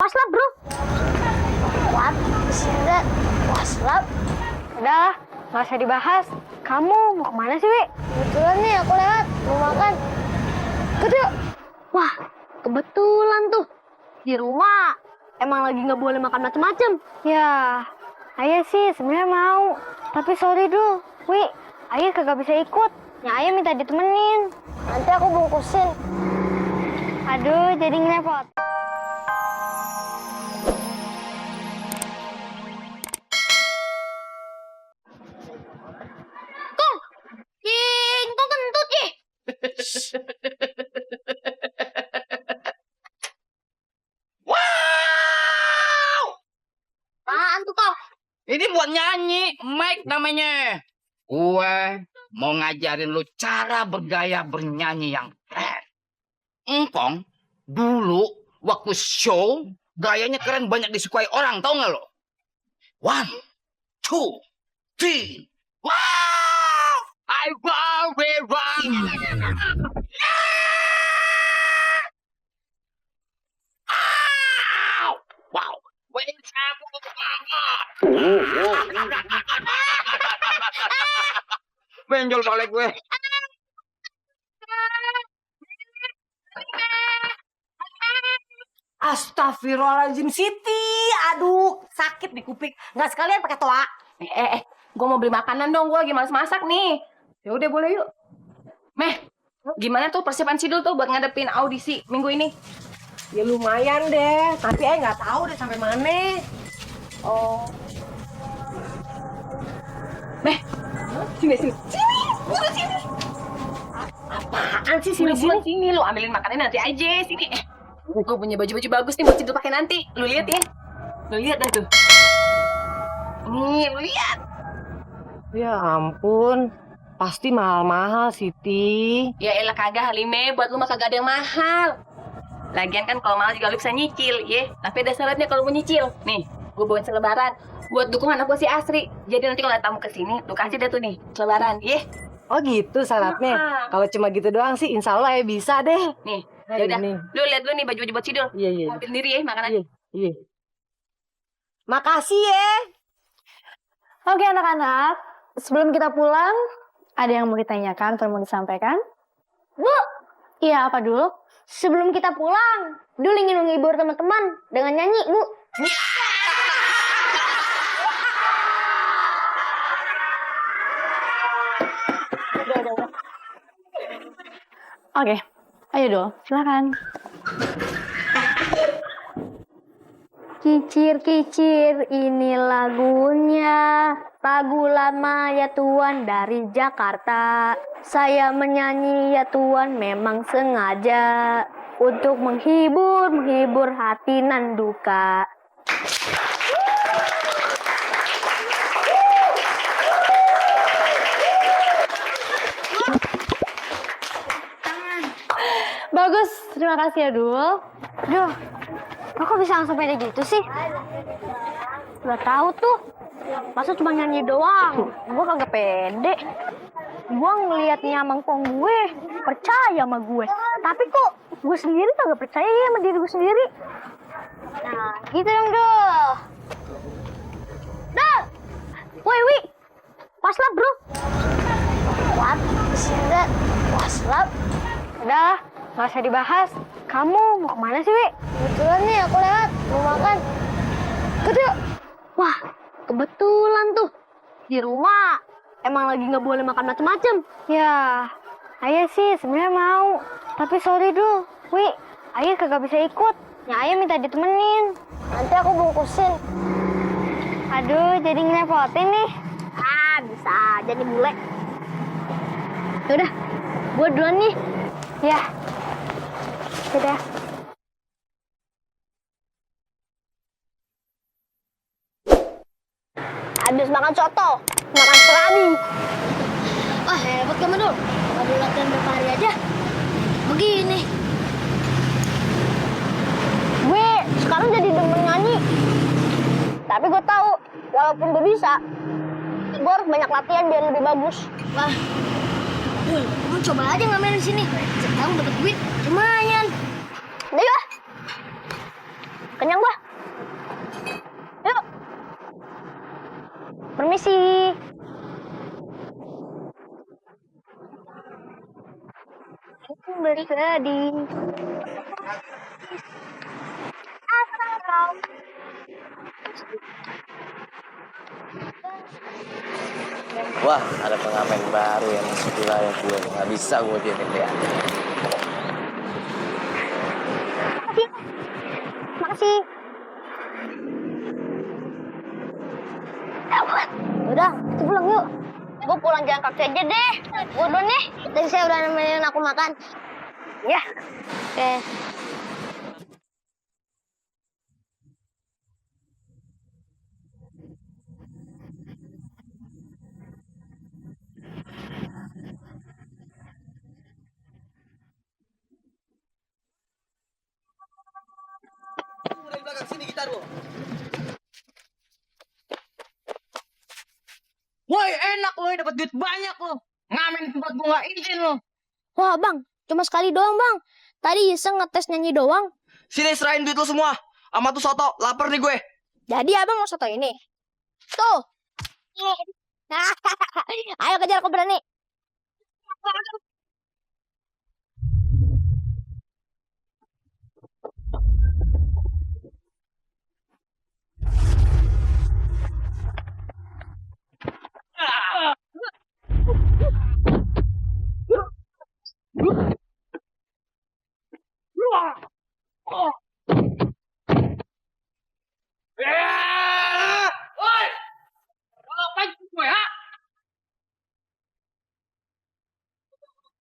What's up, bro? What is that? What's up? Udah, nggak usah dibahas. Kamu mau kemana sih, Wi? Kebetulan nih aku lewat, mau makan. Ikut yuk. Wah, kebetulan tuh. Di rumah emang lagi nggak boleh makan macem-macem. Ya, Ayah sih sebenarnya mau. Tapi sorry dulu, Wi. Ayah kagak bisa ikut. Ya Ayah minta ditemenin. Nanti aku bungkusin. Aduh, jadi ngerepot. Kong! Kong kentut ih! Wow! Apaan tuh, Kong? Ini buat nyanyi, Mike namanya. Gue mau ngajarin lu cara bergaya bernyanyi yang keren. Engkong, dulu waktu show, gayanya keren banyak disukai orang, tau gak lo? 1, 2, 3, wow! I will be wrong. Wow! When benjol balik gue. Astagfirullahaladzim, Siti. Aduh, sakit di kuping. Nggak sekalian pakai toa. Gue mau beli makanan dong. Gue lagi males masak nih. Ya udah boleh yuk. Meh, gimana tuh persiapan Sidul tuh buat ngadepin audisi minggu ini? Ya lumayan deh, tapi nggak tahu deh sampai mana. Oh. Meh, sini. Udah sini. Apaan sih Sini, sini-sini? sini. Lu ambilin makanannya nanti aja. Sini. Gue punya baju-baju bagus nih buat Sidul pakai nanti. Lu lihat ya. Lu lihat dah tuh. Nih, lu lihat. Ya ampun, pasti mahal-mahal Siti. Ya elah kagak Halime, buat lu mah kagak ada yang mahal. Lagian kan kalau mahal juga lu bisa nyicil, ya. Tapi ada syaratnya kalau mau nyicil. Nih, gue bawain selebaran buat dukung anak gue si Asri. Jadi nanti kalau ada tamu kesini, lu kasih deh tuh nih selebaran, ya. Oh gitu syaratnya. Nah. Kalau cuma gitu doang sih, insya Allah ya bisa deh. Nih, Nah, yaudah. ini. Lu lihat dulu nih baju-baju buat Sidul. Iya. Ambil sendiri ya makanan. Iya. Makasih ya. Oke anak-anak, sebelum kita pulang, ada yang mau ditanyakan atau mau disampaikan? Bu, iya apa dulu? Sebelum kita pulang, dulu ingin menghibur teman-teman dengan nyanyi, Bu. Udah. Oke, ayo dong, silakan. Kicir-kicir ini lagunya, lagu lama ya Tuan dari Jakarta. Saya menyanyi ya Tuan memang sengaja untuk menghibur hati nan duka. Bagus, terima kasih ya Dul. Duh, kok bisa langsung pede gitu sih? Udah tahu tuh, masa cuma nyanyi doang? Gue kagak pede. Gue ngeliatnya mangkong gue, percaya sama gue. Tapi kok gue sendiri kagak percaya ya sama diri gue sendiri. Nah, gitu dong, Dul. Dul! Woi, Wi! What's up, bro? What is that? What's up? Udah, nggak usah dibahas. Kamu mau kemana sih, Wi? Kebetulan nih aku lewat, mau makan. Ikut yuk. Wah, kebetulan tuh. Di rumah emang lagi nggak boleh makan macem-macem. Ya, Ayah sih sebenarnya mau. Tapi sorry dulu, Wi. Ayah kagak bisa ikut. Ya Ayah minta ditemenin. Nanti aku bungkusin. Aduh, jadi ngerepotin nih. Ah, bisa aja nih bule. Yaudah, gue duluan nih. Ya. Sudah. Habis makan soto, makan serabi. Wah, hebat kamu, Dul. Baru latihan berapa hari aja. Begini. Gue sekarang jadi demen nyanyi. Tapi gue tahu, walaupun gue bisa, gue harus banyak latihan biar lebih bagus. Wah, Dul, lu coba aja ngamen di sini. Sekarang dapat duit lumayan. Udah ya. Kenyang gua. bersedih. Asal kau. Wah, ada pengamen baru yang masuk wilayah gue. Nggak bisa gue diamin dia. Makasih. Makasih. Udah, kita pulang yuk. Gue pulang jalan kaki aja deh. Gue duluan nih. Tadi saya udah nemenin aku makan. Ya. Oke. Dari belakang sini gitar lo. Woi, enak lo, dapat duit banyak lo. Ngamen di tempat gua nggak izin lo. Wah bang, cuma sekali doang bang. Tadi iseng ngetes nyanyi doang. Sini serahin duit lo semua. Sama tuh soto, lapar nih gue. Jadi abang mau soto ini. Tuh. Ayo kejar aku berani. Woi, apa gue ha?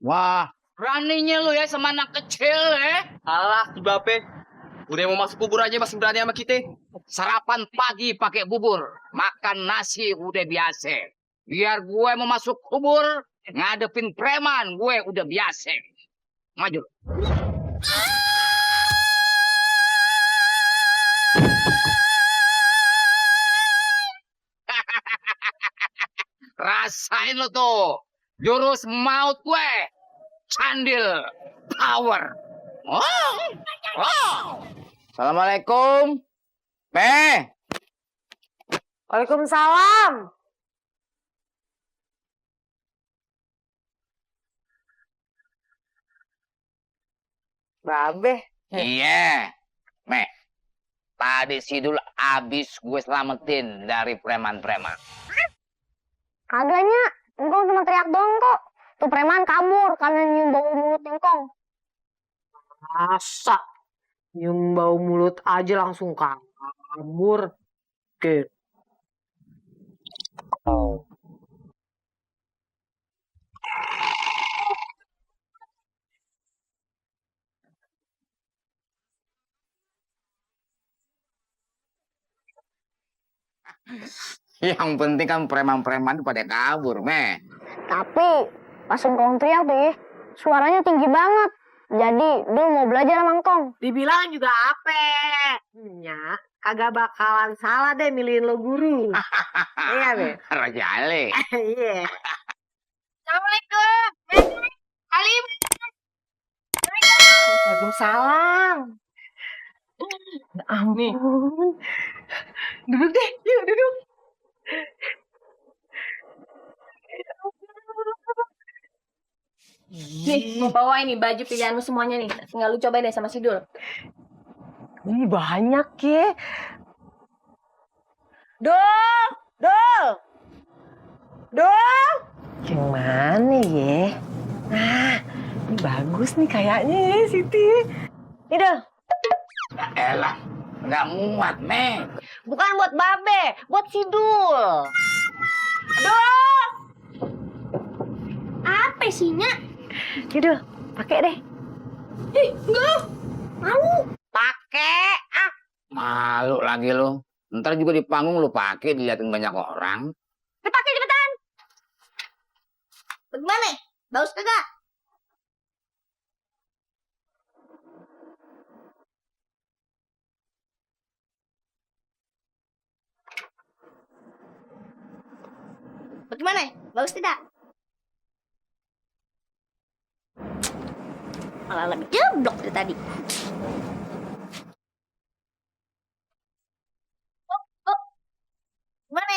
Wah, beraninya lu ya sama anak kecil ya. Alah, si Bape. Udah mau masuk kubur aja masih berani sama kita. Sarapan pagi pakai bubur, makan nasi udah biasa. Biar gue mau masuk kubur, ngadepin preman, gue udah biasa. Maju. Rasain lo tuh, jurus maut gue, candil power. Oh, oh. Assalamualaikum. Waalaikumsalam. Babe. Iya, Meh. Tadi Sidul abis gue selamatin dari preman-preman. Kagaknya, engkong cuma teriak doang kok. Tuh preman kabur karena nyium bau mulut engkong. Masa? Nyium bau mulut aja langsung kabur. Oke. Yang penting kan preman-preman pada kabur, Meh. Tapi pas engkong teriak tuh ya, suaranya tinggi banget. Jadi Dul mau belajar sama engkong. Dibilang juga apa? Nya, kagak bakalan salah deh milihin lo guru. Iya, Be. Raja Ale. Iya. Assalamualaikum. Halim. Waalaikumsalam. Ya ampun. Duduk deh, yuk duduk. Nih, mau bawa ini baju pilihanmu semuanya nih. Tinggal lu coba deh sama Sidul. Ini banyak ya. Dol, Dol. Dol. Yang mana ya? Nah, ini bagus nih kayaknya ya, Siti. Ini Dol. Elah, nggak muat, Meh. Bukan buat Babe, buat Sidul. Dul. Apa isinya? Ini Dol, pakai deh. Ih, enggak. Malu. Pakai. Malu lagi lu. Ntar juga di panggung lu pakai diliatin banyak orang. Pakai cepetan. Bagaimana? Bagus kagak? Bagaimana? Bagus tidak? Malah lebih jeblok dari tadi. Gimana?